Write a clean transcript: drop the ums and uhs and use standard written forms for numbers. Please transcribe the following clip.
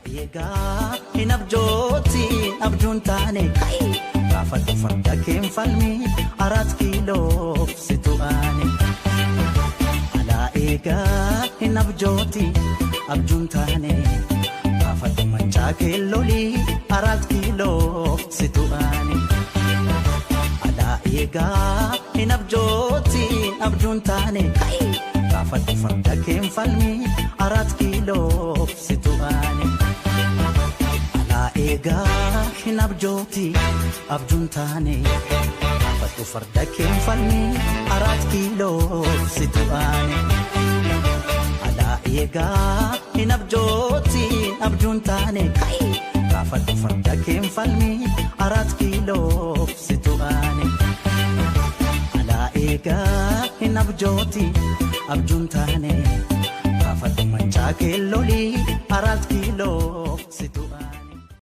Egaa hin abjootiin abjuun taane gaafadhu farda keen falmi 4 kiiloof situ aane. Alaa egaa hin abjootiin abjuun taane gaafadhu mancaa keellolii 4 kiiloof situ aane. Alaa egaa hin abjootiin abjuun taane gaafadhu farda keen falmi 4 kiiloof situ aane. Egaa hin abjooti abjuun taane gaafadhu farda keen falmi 4 kiiloof situ aane. Alaa egaa hin abjooti abjuun taane gaafadhu farda keen falmi 4 kiiloof situ aane. Alaa egaa hin abjooti abjuun taane gaafadhu mancaa keellolii 4 kiiloof.